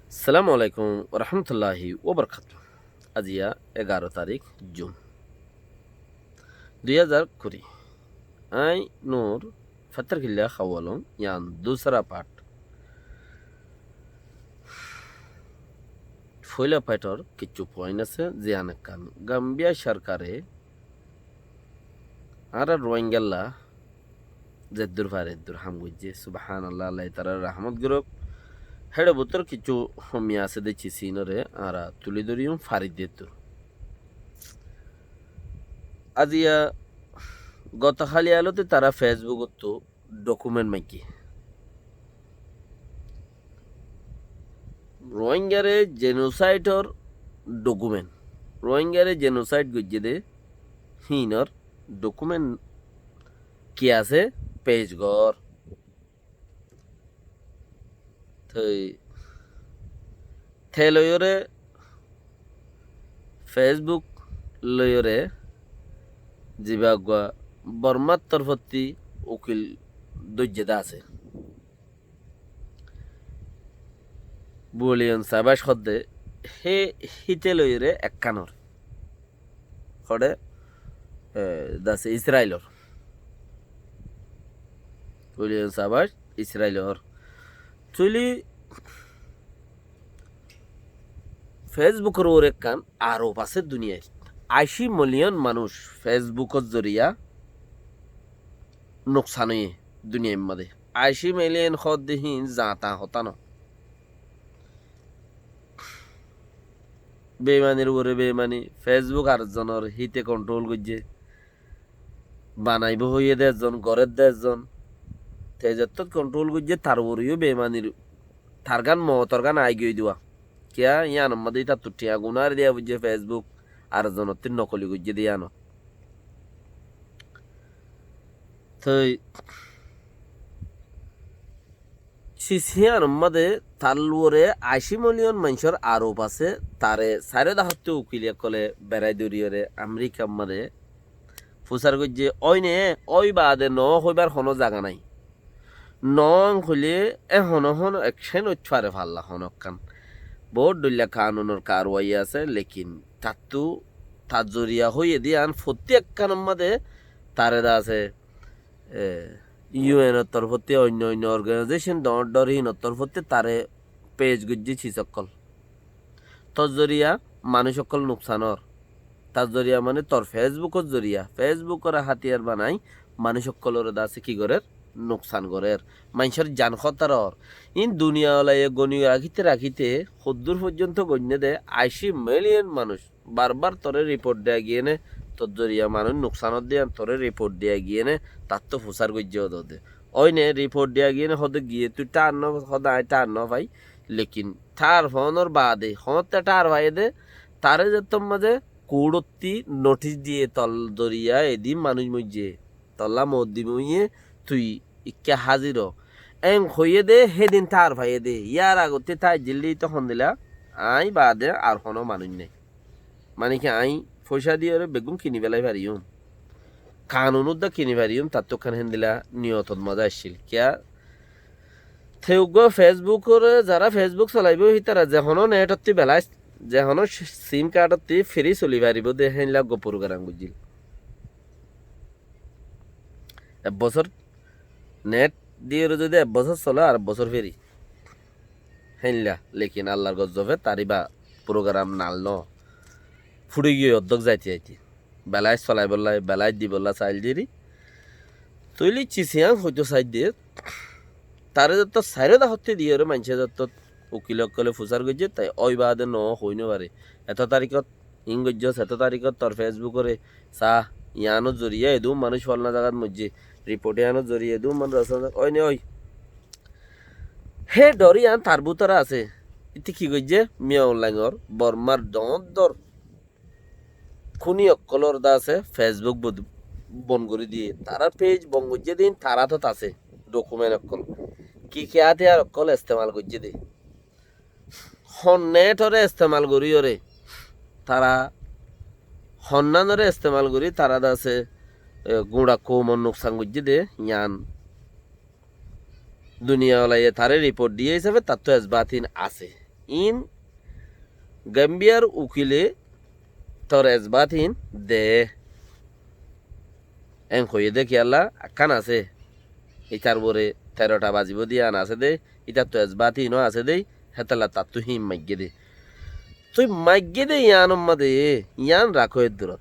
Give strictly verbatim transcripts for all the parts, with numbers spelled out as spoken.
Assalamu alaikum warahmatulláhi wabarakátuhu. Aziya egaró tarík Jun, dui házar kuri. Aññí Nur Fattarkilla Hawalong, yián dusra part. Foila partor kissú point asé, ziyán ekkán Gambiya sorkare añára Rohingyalla zeddúr fare eddúr ham goijjé. Subhánallah, Allah tarár rahmot gorók. Héçe bútor kissú homi asé de cis iínoré añára tuli dóriyum fari de eddúr. Aziya goto háli alóte tará Facebookottú document maiggé. Rohingyare genocideor document. Rohingyare genocide goijjé de híinor document ki asé? Pec goór. Toi te loiyóre Facebook loiyóre ziba uggúa Bormar torfótti ukil dóijje de asé. Buliyon Sabac hoó de hé híte loiyóre ekkánor. Hoçé, e, de asé Israilor. Buliyon Sabac Israilor. Tuli Facebookor uore ekkán arof asé duniyair. Ací miliyon manúic Facebookor zoriya nuksan óiye duniyair mazé. Ací miliyon hoó de híin zañta hotá no. Beimanir uore beimani, Facebook ar zonor híte control goijjé. Banaibó hoiyé de ezzon, gorér de ezzon. Te zettót control goijjé, tar uore yó beimanir, tar gán mootor gán aigiyói de uwá. Kiyá, yíanor mazé ítattú thiañ gunáre diya foijjé Facebook, ar zonottú nokoli goijjé de yíanot. Toi sis híanor mazé tar uore ací miliyon maincór arof asé, tare sairó dahottú ukil ókkole berai dóriyóre Amerikar mazé fusár goijjé, óine, ói baade noó hoibár honó zaga nái. Noó hoilé ehonó honó ekcen óit fare falla honó ekkán. Boóut dhoilla kanunor karwai asé, lekin tattú tar zoriya hoiyé de yían fottí ekkánor mazé tare de asé, e, U N or torfótti, oinno oinno organization dhoóñr dhoóñr híinor torfótti tare pec goijjé sis ókkol. Tor zoriya manúic ókkol nuksan ór. Tar zoriya mane tor Facebookor zoriya. Facebookore hátiyar banai manúic ókkolore de asé ki gorér? Nuksan gorér. Maincór zan hótara ór. Iín duniyawalaye goni rakíte rakíte hoddúr foijjonto goinné de ací miliyon manúic. Barbar toré riport diya giyéne, tor zoriya manúic nuksanot de yían toré riport diya giyéne, tattú fusár goijjé hoóde. Óine riport diya giyéne hoóde giyé tui tháar no, hoóde aññí tháar no fai, lekin tháar foónor baade, hoóñtte tháar faiyé de, taré zettót mazé kuúçottí notis diyé, tor zoriya edin manúic moijjé, tolla moddí moiyé, tui ikká házir ó. Eén hoiyé de, hédin tháar faiyé de, yár agottí tháar zillí ítara hondila, aññí baade ar honó manúic nái. Mane ki aññí foicá diyóre beggún kini félai fariyúm. Kanun uddá kini fariyúm, tattú ekkán héndila niyotot mazé accíl. Kiyá? Te uggúa Facebookore, zará Facebook solaibó, hítara ze honó netottí belas, ze honó sim kardottí firi soli faribó de, héndila uggúa program goijjíl. Ek bosór net diyóre zodi ek bosór sole, ar ek bosór firi. Héndila, lekin Allar gozzobe tar íba program nal no. Fúçi giyói oddók zaite zaite. Belas solaibolla, belas dibolla sail deri. Tóile cis yián hoitó saidde, taré zottót sairó dahottí diyóre maincé zottót ukil ókkole fusár goijjé, tai ói baade noó hoói no fare. Eto tarikót iín goijjós, eto tarikót tor Facebookore sa, yiánor zoriya edún manúic folna zagat moijjé, riport yiánor zoriya edún manúic folna zagat, ói ne ói. Hé dhor yián tar bútore asé. Íte ki goijjé? Min Aung Hlaingor Bormar dhoóñr dhoóñr kúni ókkolor de asé Facebook bod-, bon gorí diyé. Tarár page bon goijjé de iín tar átot asé, dokument ókkol. Ki ki átiyar ókkol estemal goijjé de. Hon netoré estemal goríyoré, tara honnanoré estemal gorí, tara de asé, e, guñça koumor nuksan goijjé de, yián duniyawalaye taré riport diyé hísafe tattú esbat hín asé. Iín Gambiyar ukile tor esbat iín de. En hoiyé de kiyólla ekkán asé. Ítar uore terota bazibóu de yián asé de. Ítattu esbat iín ó asé de. Hétolla tattú híin maiggé de. Tui maiggé de yiánor mazé, yián rakó eddurot.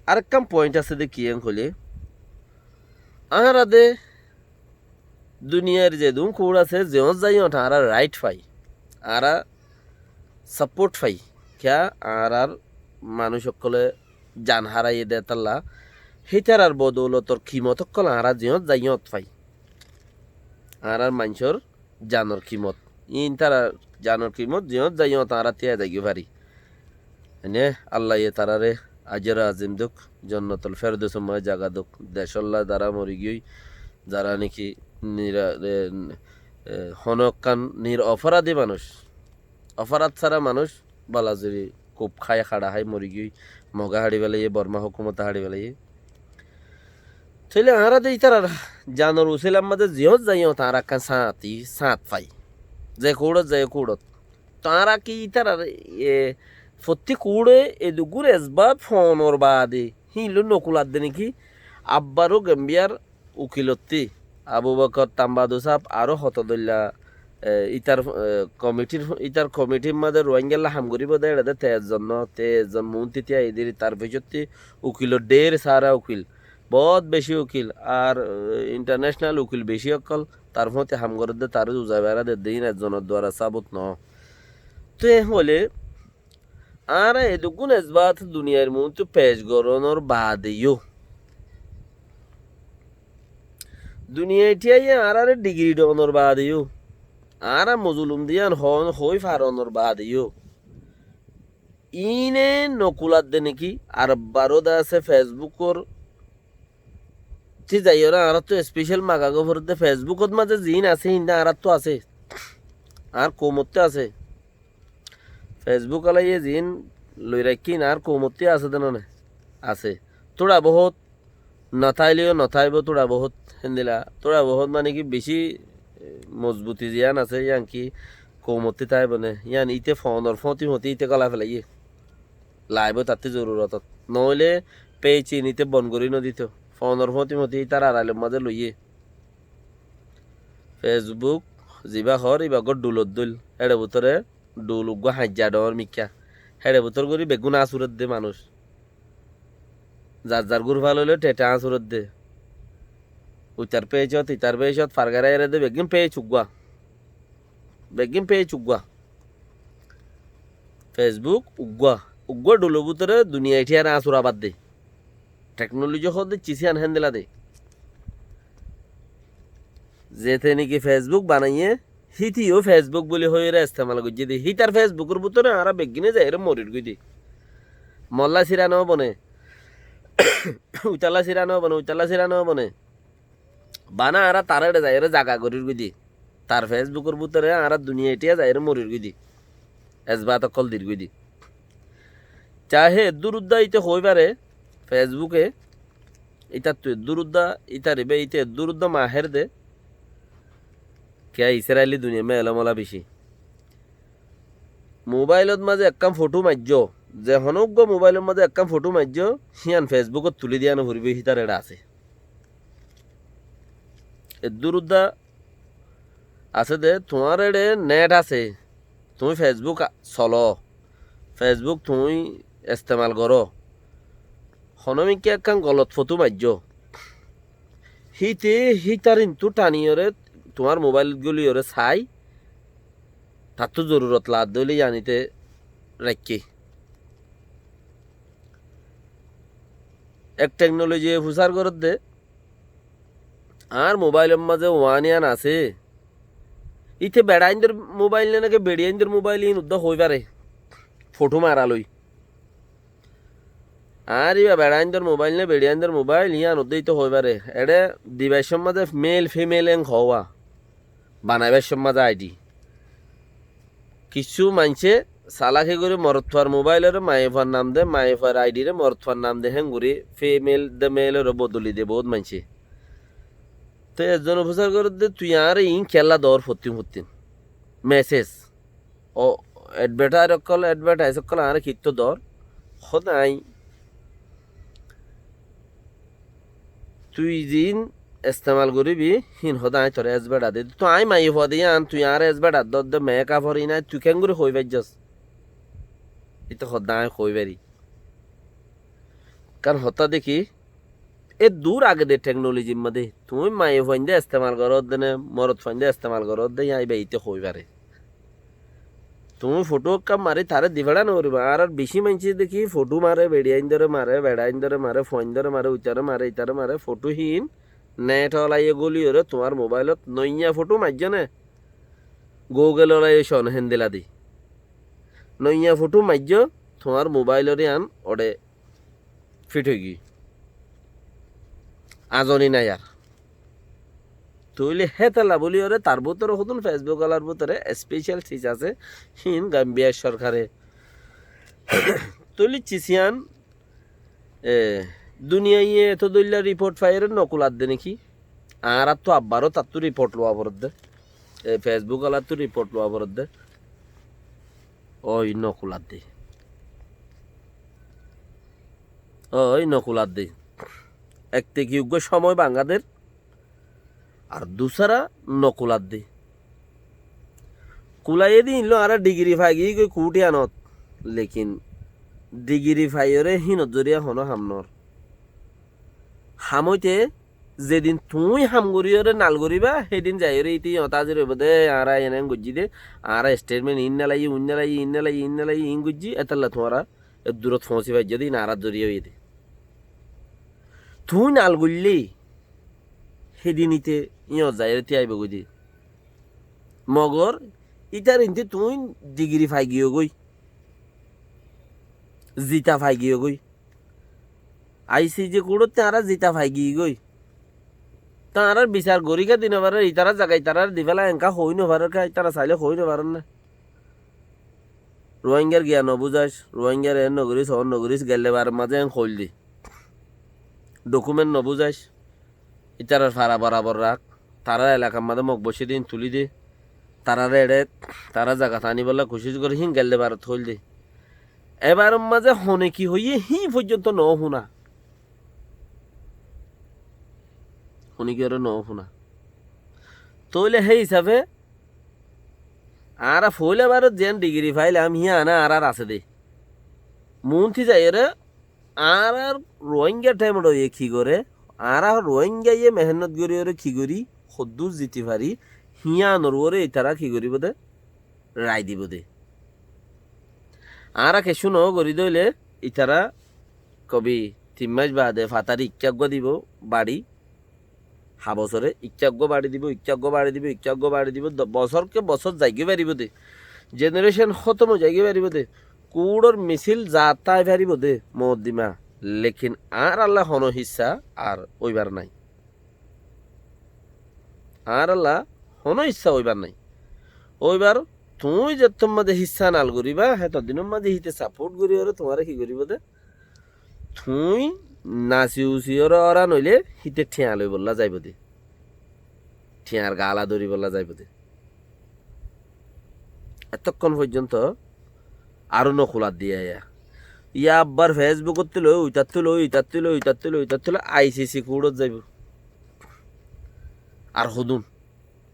Arekkán point asé de kiyén hoilé, añára de duniyair zedún kuúr asé, zeñót zaiyót añára rait fai, añára saport fai. Kiyá añárar manúic ókkolé zan háraiyé de hétolla, hítarar bodoulotor kimot ókkol añára zeñót zaiyót fai. Añárar maincór zanor kimot. Iín tarar zanor kimot, zeñót zaiyót añára tíai zaigói fari. Ene Allaye tarare ajore azim dóuk, Jonnatul Ferdosor mazé zaga dóuk. Decólla zará morigiyói, zará niki nira-, e, e, honó ekkán nir oforadi manúic. Oforad sára manúic balazuri kub hái, haça hái morigiyói, Moge haçi felaiyé, Borma hókumote haçi felaiyé. Tóile añára de ítarar zanor usilar mazé zeñót zaiyót añára ekkán sáñti, sáñt fai. Ze kuúrot, ze kuúrot. Toh añára ki ítarar, e, fottí kuúre eduggún esbat foonor baade, híin loi nokuladde niki, abbaró Gambiyar ukilottí, Abu Bakar Tambadu sáb aró hoto dóilla, e, ítar, e, komitir, ítar komitir mazé Ruáingalla ham goríbou de éçe de teis zon no, teis zon muúnti tíai diri, tar ficottí ukilor dhér sára ukil, boóut bicí ukil, ar, e, intarnecenal ukil bicí ókkol, tar fúañti ham gorédde, taré uzai bera dedde, iín ezzonor duara sábut noó. Tói e hoilé, añára eduggún esbat duniyair muúntu pec gorónor baade yó, duniyai tíaiye añáráre dhigiri dhoónor baade yó, añára mozulum de yián hoón hoói faronor baade yó, iíne nokuladde niki, ar baró de asé Fesbukor Thík zaiyóre añáráttu especel magagói foredde, Fesbukot mazé ziín asé, híin de añáráttu asé. Añár koumottú asé. Fesbuk alaiyé ziín loi raikké, híin añár koumottú asé de none? Asé. Túra bohót notáileyo notáibou, túra bohót héndila. Túra bohót mane ki bicí, e, mozbuti ziyán asé, yían ki koumottú táibou né? Yían íte foonor fóñti fóñti íte gólai felaiyé. Laibóu tattú zorurotot. Noóile péic iín íte bon gorí nodito. Foonor fóñti fóñti ítar arailor mazé loiyé. Fesbuk zibá hoór íba eggúa dhulor dóil. Héçe bútore dhul uggúa hañijja dhoóñr mikká. Héçe bútor gorí beggún añsuredde manúic. Zar zar gúrfa loilé theṭe añsuredde. Uitar péicot, itar péicot, fargarai eredde, beggín péic uggúa. Beggín péic uggúa. Fesbuk uggúa. Uggúa dhulor bútore duniyai thíyar añsur abadde. Teknoloji hoódde cis yían héndila de. Zete niki Fesbuk banaiyé, híte yó Fesbuk buli hoiyóre estemal goijjé de. Hítar Fesbukor bútore añára beggíne zaiyóre morir goi de. Molla sira no bone. Uitalla sira no bone, uitalla sira no bone. Bana añára tar éçe zaiyóre zaga gorír goi de. Tar Fesbukor bútore añára duniyai thíya zaiyóre morir goi de. Esbat ókkol dir goi de. Cahe eddúr udda íte hoói fare, Fesbuke, ítattu eddúr udda, ítar ibá íte eddúr udda mahér de, kiyá Israili duniyai mele mola bicí. Mobailot mazé ekkán fothú maijjó, ze honó uggúa mobailot mazé ekkán fothú maijjó, híyan Fesbukot tulí diya noforibóu, hítar éçe asé. Eddúr udda asé de, tuáñr éçe net asé, tuñí Fesbuk a-, soló, Fesbuk tuñí estemal goró. Honómikká ekkán golot fotú maijjó. Híte hítar intú thaniyóre tuáñr mobáilot góliyóre sai, tattú zorurot laadde óile yían íte raikké. Ek teknolojiye fusár gorédde, añár mobáilor mazé uán yían asé. Íte beçaindór mobáil né náki beçiyaindór mobáil, iín uddá hoói fare. Fotó mara loi. Añár íba beçaindór mobáil né beçiyaindór mobáil, yían uddá íte hoói fare. Eçé dibaicor mazé mel fimel en hoówa. Banaibáicor mazé aidhi. Kissú maincé saláki gorí morotfuar mobáiloré maiyafuar nam de, maiyafuar aidhiré morotfuar nam de, héngorí fimel de meloré bodoli de boóut maincé. Te ezzone fusár gorédde, tui añáre iín kiyólla doór fottín fottín? Meséj. O, edvertise ókkol, edvertise ókkol añáre kittó dor. Hoó de aññí tui ziín estemal goríbi, híin hoó de aññí toré edvertise di. Toi aññí maiyafuwa de yían, tui añáre edvertise dódde, mekap ór, iín aññí tui keéngorí hoói faijjós? Ítara hoó de aññí hoói fari. Karon hotá de ki, e dur age de teknolojir mazé tuñí maiyafuain de estemal goródde né, morotfuain de estemal goródde, yían íba íte hoói fare. Tuñí fothú ekkán mari taré difeçá nogoríba. Añárar bicí maincé de ki fothú mare, beçiyaindóre mare, beçaindóre mare, fuaindóre mare, uitaré mare, itaré mare, fothú híin net olaiyé góliyóre tuáñr mobailot noiya fothú maijjó né, Google olaiyé con héndila di. Noiya fothú maijjó, tuáñr mobailor yían oçé fit óigiyói. Azoni nai ar. Tóile hétolla bóliyoré tar bútore hodún Facebook olar bútore especial sis asé, híin Gambiya sorkare. Tóile sis yían, e, duniyaiye eto dóilla riport faiyóre nokuladde néki? Añáráttu abbaró tattú riport luwa foredde. E, Facebook olattu riport luwa foredde. Ói nokuladde. Ói nokuladde. Ek te ki uggúa cómoi bangader, ar dusára nokuladde. Kulaiyé de híinló añára dhigiri faigiyí goi kuúthi anot. Lekin dhigiri faiyóre híinor zoriya honó ham noór. Ham óite zedin tuñí ham goríyoré nal goríba, hédin zaiyóre íte yíñot ázir óibo de, añára en en goijjí de, añára estetment iín nelaiyí, uín nelaiyí, iín nelaiyí, iín nelaiyí, iín goijjí, étalla tuáñra eddurót foóñsi faijjó de, iín añárar zoriya óiye de. Tuñí nal goillé, hédin íte yíñot zaiyóre tíaibogói de. Mogor ítar inte tuñí dhigiri faigiyógoi, zita faigiyógoi. Aiciji kuçótte añára zita faigiyógoi. Te añárar bisar goríka di nofarér, itarár zaga itaráre diféla enká hoói nofarér ká, itara sailé hoói nofarér né. Ruáingar giya nobúzais, Ruáingar en nogoríc, on nogoríc, gelde baror mazé en hoóil de. Dokument nobúzais, ítarar fara borabor rak, tarár elakar mazé mok boicé de híin tulí de, taráre eçé tarár zagat aníbolla kucíc goré, híin gelde barot hoóil de. Ebaror mazé hone ki hoiyé híin foijjonto noó fúna. Hone ki hoiyé noó fúna. Tóile hé isafe añára foóila barot ziyán dhigiri failam, híyan añárar asé de. Muúnti zaiyóre añárar Ruáinga thaimot óiye ki goré, añára Ruáingaye mehénnot goríyoré ki gorí, hoddúr ziti fari, híyanor uore itará ki goríbo de, rai dibo de. Añára keccú noó gorí dóile, itará kobi tin mac baade fatari ikká eggúa dibo baçi, ha bosóre ikká eggúa baçi dibo, ikká eggúa baçi dibo, ikká eggúa baçi dibo, do-, bosórke bosór zaigói faribó de. Jenerecon hótom ói zaigói faribó de. Kuúçor misil zaat tái faribó de, moddima. Lekin añáralla honó hissá ar óibar nái. Añáralla honó hissá óibar nái. Óibar tuñí zettór mazé hissá nal goríba, hétoddinor mazé híte sapót goríyoré tuáñre ki goríbo de? Tuñí nasi usi óra óra noilé híte thiañ loibolla zaibó de. Thiañr gala dóribolla zaibó de. Etókkon foijjonto aró nokulat diya ya. Yá abbar Facebookottú loi, uitattú loi, uitattú loi, uitattú loi, uitattú loi, ICC kuúçot zaibó. Ar hodún.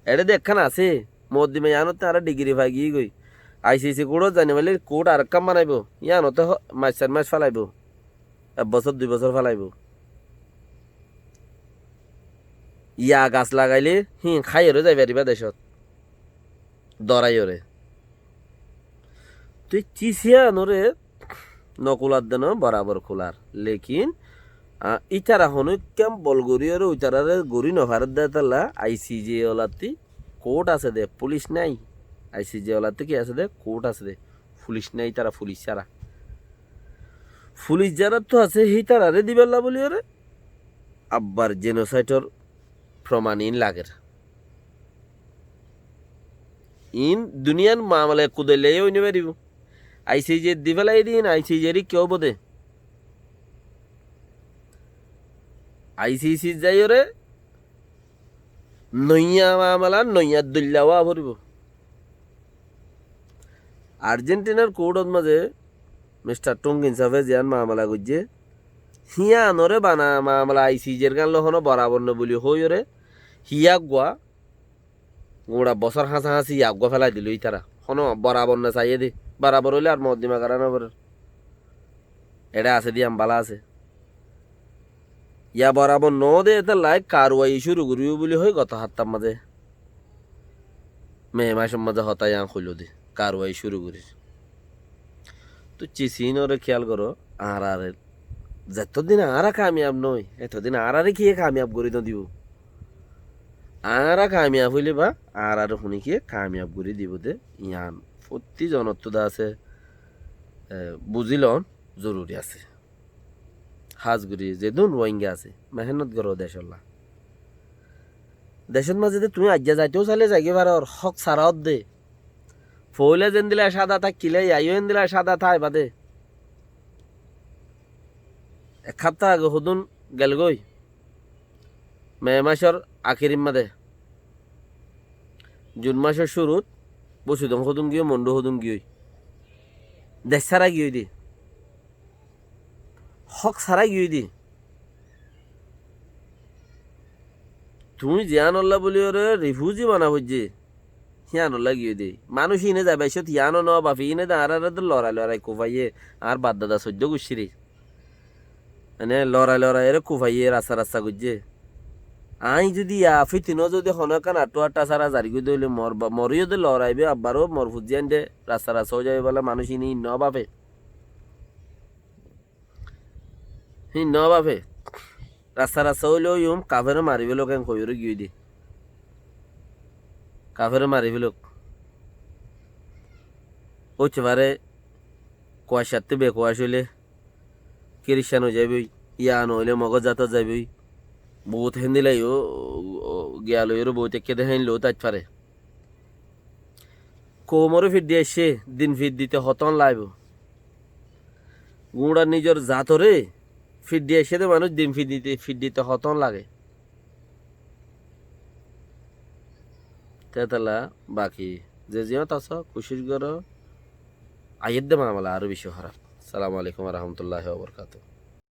Eçé de ekkán asé, moddima yíanottú añára dhigiri faigiyí goi. ICC kuúçot zainé faillé kuút arekkán banaibó. Yíanottú ho-, mac sair mac felaibó. Ek bosór dui bosór felaibó. Yá gas lagailé híin háiyoré zai faribá decót. Doraiyóre. Te sis yíanoré nokular de noó, borabor kular. Lekin, a, ítara honókkan bol goríyoré uitaráre gorí nofarédde hétolla ICJ olattí kuút asé de, fulic nái. ICJ olattí ki asé de? Kuút asé de. Fulic nái, ítara fulic sára. Fulic zarattú asé, hítararé dibálla bóliyoré abbar jenosaidor froman iín lager. Iín duniyar mamala ekku doilla ói nofaribó. ICJ difélaiyé de iín ICJ r ikká óibo de. ICC zaiyóre noiya mamala noiya doilla ówa foribó. Arjentinar kuthót mazé mistar Tungin sáfe ziyán mamala goijjé, híyanoré bana mamala aisijér gán loi honó borabor no buli hoiyóre, híya eggúa guñça bosór háñsa-háñsi híya eggúa félai dilé ítara. Honó borabor no saiyé dé. Borabor óile ar moddima gará no forer. Eçé asé dé, yían bála asé. Yá borabor noó dé, étolla karwai cúru goríyum buli hoi goto háftar mazé, Mé macór mazé hotá yían hoiló dé, karwai cúru gorír. Tuñí siínoré kíyal goró, añáráre zetódin añára kamiyab noói, etódin añáráre kiyé kamiyab gorí no dibou. Añára kamiyab óile ba añáráre honíkiyé kamiyab gorí dibou dé, yían fottí zonottú dé asé, e, buzí loón zoruri asé. Hás gorí zedún Ruáingga asé, mehénnot goró decólla. Decót mazé dé tuñí aijja zaitóu sailé zaigói faror, hók sára ódde. Foóila zendila cáda táikkilé, yaiyó endila cáda táiba dé. Ek háfta age hodún gelgói, Mé macór akérir mazé, Jun macór cúrut, Bosudong hodún giyói, Mondu hodún giyói. Dec sára giyói dé. Hók sára giyói dé. Tuñí ziyánolla buli oré rifuzi bana foijjé, híyanolla giyói dé. Manúic híine zaiba, issót híyano no bafe, híine dé añáráre dé lorai lorai kufaiyé, añár baddada soiddó guccíre. Ene lorai lorai eré kufaiyé, rasta rasta goijjé. Aññí zudi ya fítino zudi honó ekkán aththú aththá sára zarigói dé óile mor ba-, moré yó dé loraibé, abbaró mor fuzziyain dé rasta rasta ói zaibói bóle manúic híine híin no bafe. Híin no bafe. Rasta rasta óile óiyum, kafere mari félok en hoiyóre giyói dé. Kafere mari félok. Óite fare kuaccattú bekuac óile Kiristan ói zaibói, ya noóile Mogór zatot zaibói. Bout héndilla yó, giya loiyóre bout ekké dé héin loói táit fare. Koumoré fiddi aiccé, din fiddite hotón laibou. Guñça nizor zatoré fiddi aiccé dé manúic din fiddite, fiddite hotón lage. Tétolla baki ze ziyót asó, kucíc goró, aiyér dé mamala aró bicí hóraf. Assalamu alaikum wa rahmatullahi wa barakatuhu.